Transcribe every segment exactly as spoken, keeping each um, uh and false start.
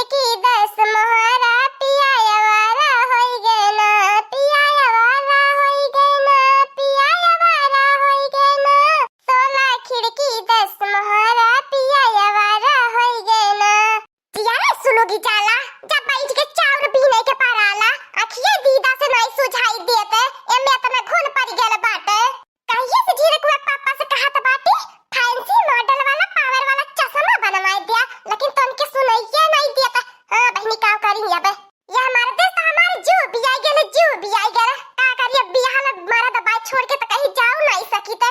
खिड़की दस मोहरा पिया आवारा होई गए ना, पिया आवारा होई गए ना, पिया आवारा होई गए ना। सोलह खिड़की दस मोहरा पिया आवारा होई गए ना। जिया रे सुलुगी जाला, जब बैठ के चाउर बीने के पराला, अखिया दीदा से नाई सुझाई देते, एमे इतना घुन पड़ गल बाटे। कहिए से झिरकुआ पापा से कहत बाटी, फैंसी मॉडल वाला पावर वाला चश्मा बनवाए दिया, लेकिन तनके सुनइये नहीं दिया। त हाँ बहिनी, का करी अब? ये हमारे देश तो हमारे जीव बियाई गेल, जीव बियाई गेल। का करी अब, बियाह ला मरद बाय छोड़ के तो कहीं जाओ नहीं सकी। त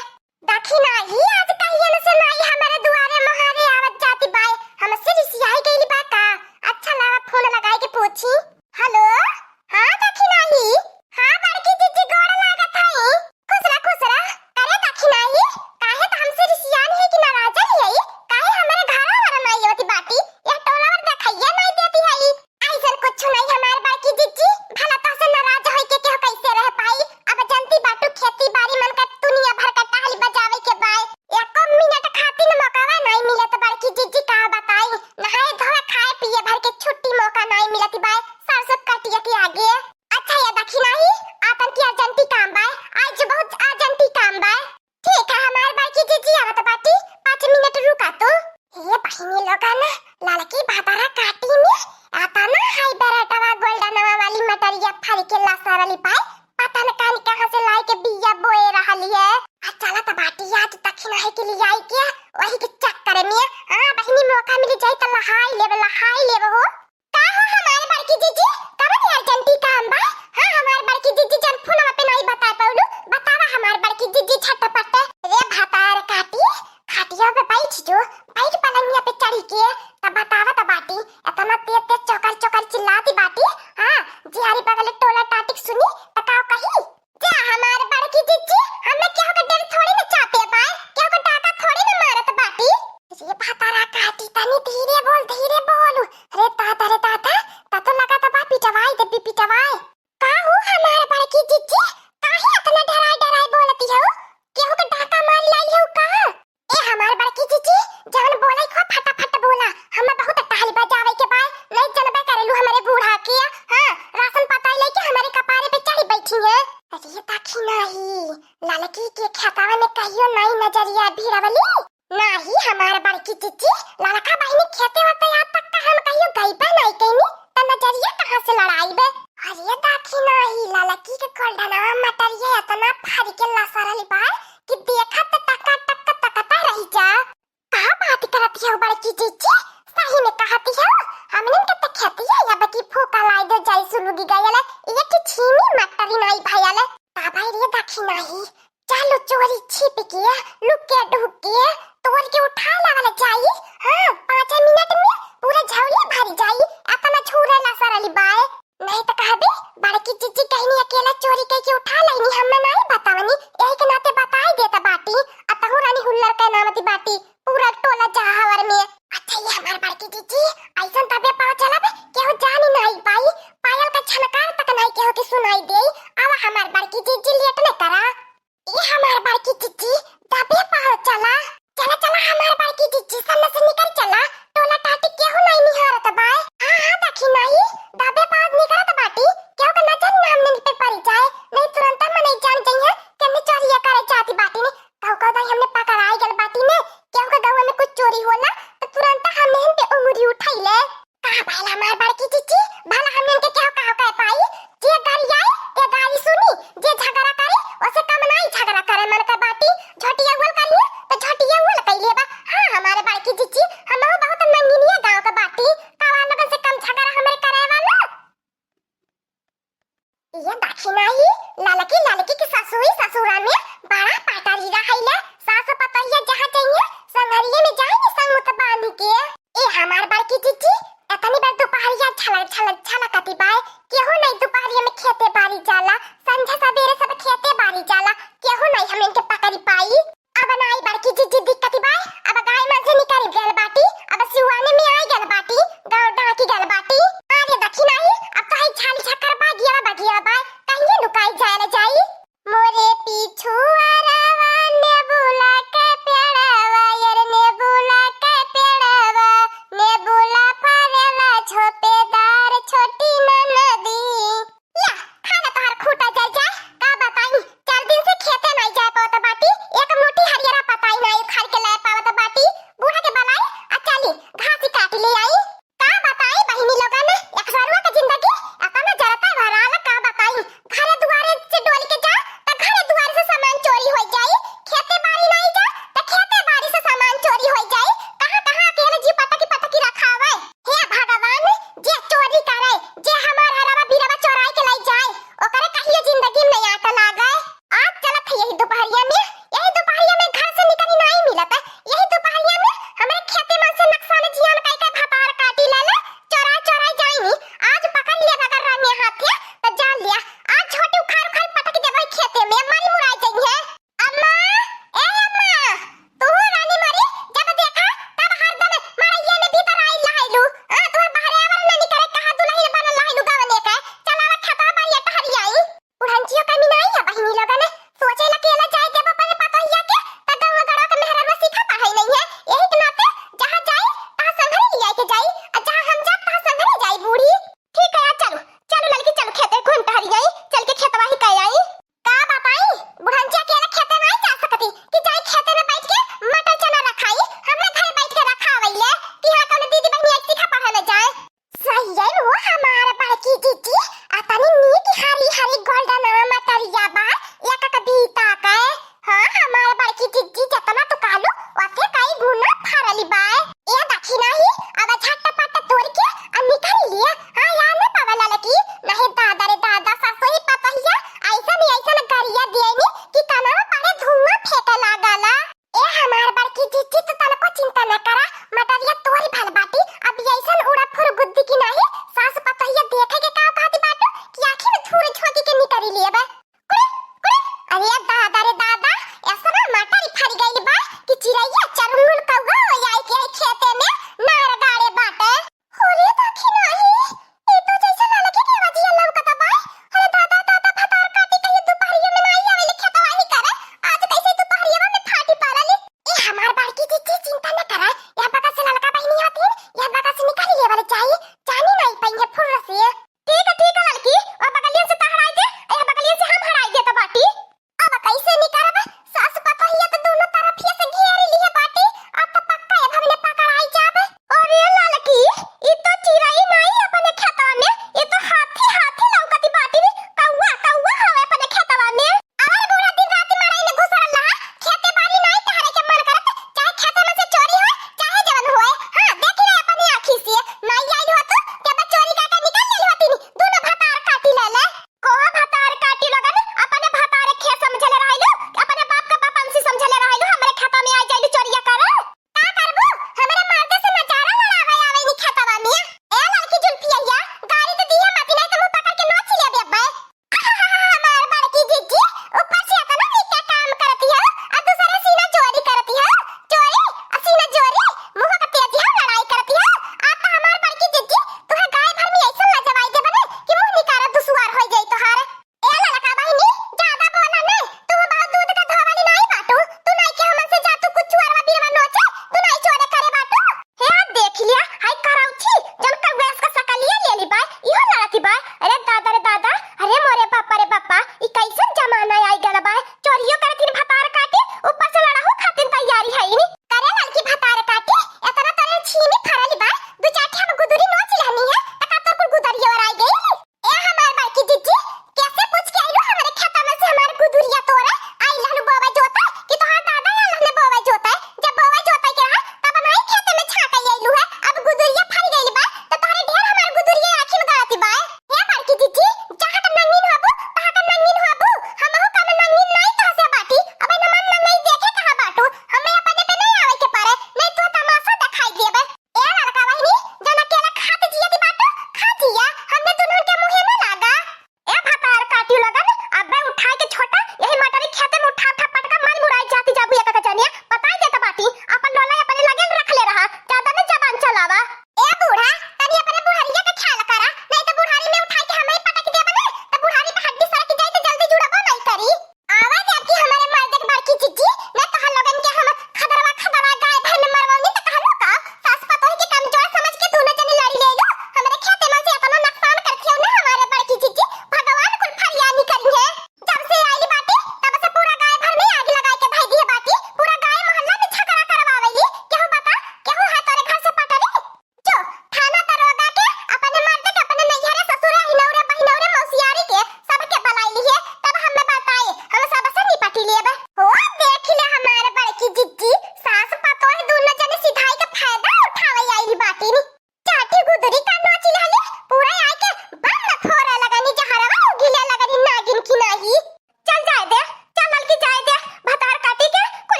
देखी नाही, आज कहिए न से नाही हमारे दुआरे मोहारे आवत जाती बाय, हमसे रिसियाई गइली बा का? अच्छा लावा फोन लगाई के पूछी। हेलो, हाँ देखी नाही, हाँ बड़की जीजी गोड़ लागत हई। खुश रह, खुश रह। करे देखी नाही, काहे त हमसे रिसियान है कि नाराजन है? काहे हमारे घरा वाला नाही आवती बाटी? यह टोला वर देखइया नाही देती है। अइसन कुछ नहीं हमार बड़की जीजी, भला तोहसे नाराज होई के केहू कैसे रह पाई? अब जनती बाटू खेती बारी मन का दुनिया भर का टहली बजावे के बाय, एको मिनट खातिर मौकावा नहीं मिलत बड़की जीजी, का बताई? नहाए धोए खाए पिए भर के छुट्टी मौका नहीं मिलत बाय, सरसों कटिया के आगे। अच्छा ये देखी नाही, आपन की अर्जेंटी काम बाय, आज बहुत अर्जेंटी काम बाय। ठीक है हमार बड़की जीजी, आवत बाटी, पाँच मिनट रुका तू। हे बहिनी लोगन, ललकी भातारा काटी में अतना हाई बेरेटवा गोल्डनवा वाली मटरिया फर के लसरली पाए, पता न कान कहाँ से लाई के बिया बोए रहली है। आ चलत बाटी आज दखिनही के लियाई के, वही के चक्कर में। हाँ बहिनी, मौका मिल जाई त लहाई लेब, लहाई लेब हो। का हो हमार बड़की जीजी, कवन अर्जेंटी काम बा? हाँ हमार बड़की जीजी, जन फोनवा पे नहीं बता पौलू, बतावा हमार बड़की जीजी झटपट। रे भातार काटी, खटिया पे बैठ जो, बैठ पलंगिया पे चढ़ी के, तब बतावा त बाटी, इतना तेज तेज चौकर चौकर चिल्लाती बाटी। हाँ, जिहारी बगल टोला टाटिक सुनी त का कही? जा हमार बड़की जीजी, हमें केहू के डर थोड़ी न चापे बाय, केहू के डाका थोड़ी न मारत बाटी। रे भातारा काटी, तनी धीरे बोल, धीरे बोल। रे दादा, रे दादा, ता तो लगा त बा पिटवाई देबी, पिटवाई। का हो हमार बड़की जीजी, काहे इतना डराई डराई बोलती हो? केहू के डाका मार लाई हो का? ए हमार बड़की जीजी, जवन बोले को फटाफट बोला, हम बहुत ताली बजावे के बाय, नहीं जनबे करेलू हमारे बूढ़ा के। हाँ, राशन पताई लेके हमारे कपारे पे चढ़ी बैठी है। अरे दखिनही, ललकी के खेतवा में कहियो नहीं नजरिया भिड़वली। नाही हमार बड़की जीजी, ललका बहिनी खेते होते आज तक का हम कहियो गईबे नहीं कइनी, त नजरिया कहाँ से लड़ाई बे? अरे दखिनही, ललकी के गोल्डनवा मटरिया इतना फर के लसरल बा कि देखत टका टक तकता रही जा। का बात करत हो बड़की जीजी? सही में कहती हो, हमनिन के त खेती है, अब की फूका लाई दे जाई सुलुगी गयल, एक छीमी मटरी नाई भयल। का भाई रे दखिनही, चलो चोरी छिप के, लुके ढुक के, तोड़ के उठा लावल जाई। हाँ, पाँच मिनट में पूरा झौली भर जाई, अपना झूरे लसरल बाय। नहीं त कहबे, बड़की जीजी कहनी अकेला चोरी कइके उठा लइनी, हमें नहीं बतावनी, यही के नाते बताई देत बाटी। अतहु रानी हुल्लर के नाम दी बाटी, पूरा टोला जहावर में। अच्छा ये हमार बड़की जीजी, ऐसन दबे पाँव चलब, केहू जानी नहीं पाई, पायल का झनकार तक नहीं केहू के सुनाई दे। आवा हमार बड़की जीजी, लेट न करा। ए हमार बड़की जीजी, दबे पाँव चला। चला, चला हमार बड़की जीजी, सामने से निकल चला। टोला टाटी केहू नहीं निहारत बाय। हाँ, हाँ, दखिनही, दबे पाँव निकलत बाटी। केहू के नजर ना हमने पे पड़ जाए। नहीं तुरंत मनई जान जइहे कि हमने चोरिया करे जाती बाटी ने। कहू, कहू दाई हमने पकड़ाई गल बाटी ने। केहू के गौवा में कुछ चोरी होला, तो तुरंत हमने हम पे उंगली उठाई ले। का भला हमार बड़की जीजी, भला हमने के केहू का कह पाई? जे गरियाई, ते गारी सुनी, जे झगड़ा करे, ओसे कम नाई झगड़ा करे मन का बाटी। झोटिया उल करिए, तो झोटिया उल कइले बा। हाँ, हमारे बड़की जीजी, हमहू बहुत नंगिनिया गाँव का बाटी। कवा लोगन से कम झगड़ा हमरे करे वाला। ये दखिनही, ललकी ललकी के ससुई ससुरा में बड़ा पाटरी रहैले। सास पतोहिया जहाँ जइहे, संगरिये में जाइए संग मुत बांध के। ए हमार बड़की जीजी, एतनी बार दुपहरिया झलक झलक झलकती बाय, केहू नहीं दुपहरिया में खेते बारी जाला, संझा सबेरे सब खेते बारी जाला, केहू नहीं हम इनके पकड़ी पाई। अब नाई बड़की जीजी दिक्कती बाय, अब गाय मन से निकल गल बाटी, अब सिवाने में आई गल बाटी, गाँव डाकी गल बाटी। अरे दखिनही, अब तो है झाली झक्कर बागिया बागिया बाय, कहिए लुकाई जाए न जाई। मोरे पीछू अरवा नेबुला के पेड़वा, यार नेबुला के पेड़वा, नेबुला फर ले आई।